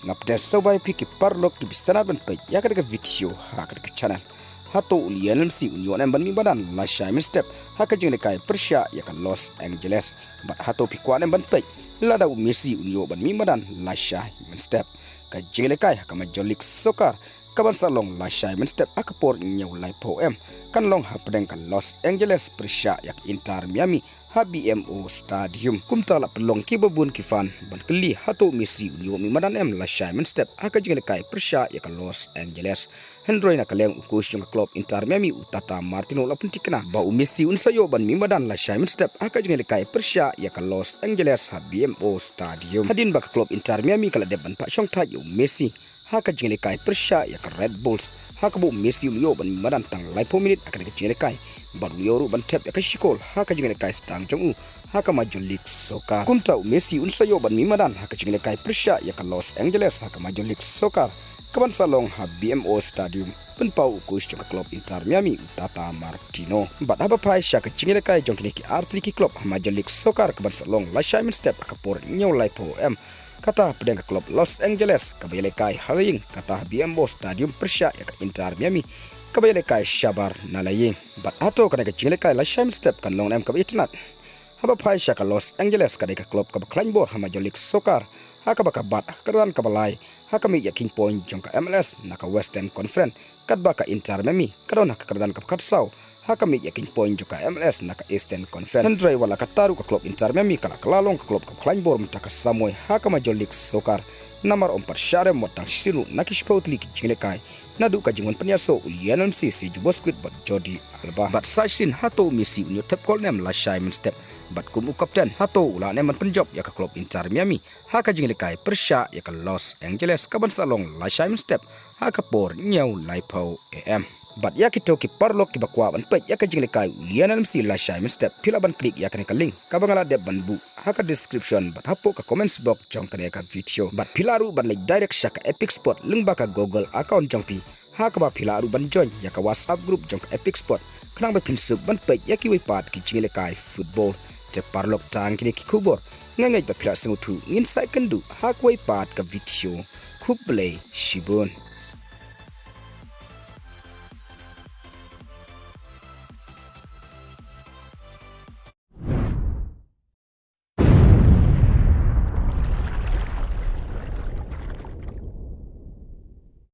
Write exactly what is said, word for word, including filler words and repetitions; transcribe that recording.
Ngap te sngewbha ïa phi ki paralok kiba sngewtynnat ban peit ïa kane ka video ha kane ka channel. Hato u Lionel Messi un ïoh ne em ban mih madan lashai mynstep ha ka jingïalehkai pyrshah ïa ka Los Angeles? Bad hato phi kwah ne em ban peit lada u Messi un ïoh ban mih madan lashai mynstep? Ka jingïalehkai ha ka Major League Soccer ka ban sa long lashai mynstep ha ka por hynñiew laiphew A M kan long hapdeng ka Los Angeles pyrshah ïa ka Inter Miami ha B M O Stadium. Kumta la pynlong kiba bun ki fan ban kylli hato u Messi un ïoh mih madan em lashai mynstep ha ka jingïalehkai pyrshah ïa ka Los Angeles. Hynrei na ka liang u coach jong ka club Inter Miami u Tata Martino la pynthikna ba u Messi un sa ïoh ban mih madan lashai mynstep ha ka jingïalehkai pyrshah ïa ka Los Angeles ha B M O Stadium. Hadien ba ka club Inter Miami ka la dep ban pah shongthait ïa u Messi ha ka jingïalehkai pyrshah ïa ka Red Bulls, ha kaba u Messi u la ïoh ban mih madan tang laiphew minit ha kane ka jingïalehkai bad u la ïoh ruh ban thep ïa ka shi kol ha ka jingïalehkai stang jong u ha ka Major League Soccer. Kumta u Messi un sa ïoh ban mih madan ha ka jingïalehkai pyrshah ïa ka Los Angeles ha ka Major League Soccer ka ban sa long ha B M O Stadium, pynpaw u coach jong ka club Inter Miami u Tata Martino. Bad haba phai sha ka jingïalehkai jong kine ki artylli ki club ha Major League Soccer ka ban sa long lashai mynstep ha ka por hynñiew laiphew A M, kata hapdeng ka club Los Angeles kaba ïalehkai ha la ïing, kata ha B M O Stadium pyrshah ïa ka Inter Miami kaba ïalehkai shabar na la ïing. Bad hato kane ka jingïalehkai lashai mynstep kan long ne em kaba itynnat? Haba phai sha ka Los Angeles ka dei ka club kaba khlaiñ bor ha Major League Soccer, ha kaba ka bat ha ka kyrdan kaba lai ha ka miej ïakhun point jong ka M L S na ka Western Conference, katba ka Inter Miami ka don ha ka kyrdan kaba khatsaw ha ka miej ïakhun point jong ka M L S na ka Eastern Conference. Hynrei wat la katta ruh ka club Inter Miami ka la kylla long ka club kaba khlaiñ bor mynta ka samoi ha ka Major League Soccer, namar ym pat shah rem wat tang shisien ruh na ki shiphew tylli ki jingïalehkai naduh ka jingwan pynïasoh u Lionel Messi, Sergio Busquets bad Jordi Alba. Bad sa shisien hato u Messi un ïoh thep kol ne em lashai mynstep? Bad kum u kapten hato u lah ne em ban pynjop ïa ka club Inter Miami ha ka jingïalehkai pyrshah ïa ka Los Angeles ka ban sa long lashai mynstep ha ka por hynñiew laiphew A M? Bad ïa kito ki paralok kiba kwah ban peit ïa ka jingïalehkai u Lionel Messi lashai mynstep, phi lah ban klik ïa kane ka link kaba nga la dep ban buh ha ka description bad hapoh ka comments box jong kane ka video. Bad phi lah ruh ban leit direct sha ka Epic Sport lyngba ka Google account jong phi, ha kaba phi lah ruh ban join ïa ka WhatsApp group jong ka Epic Sport, khnang ba phin suk ban peit ïa kiwei pat ki jingïalehkai football. Te paralok, tang kine ki khubor, nga ngeit ba phi lah sngewthuh. Ngin sa ïakynduh ha kawei pat ka video. Khublei shibun.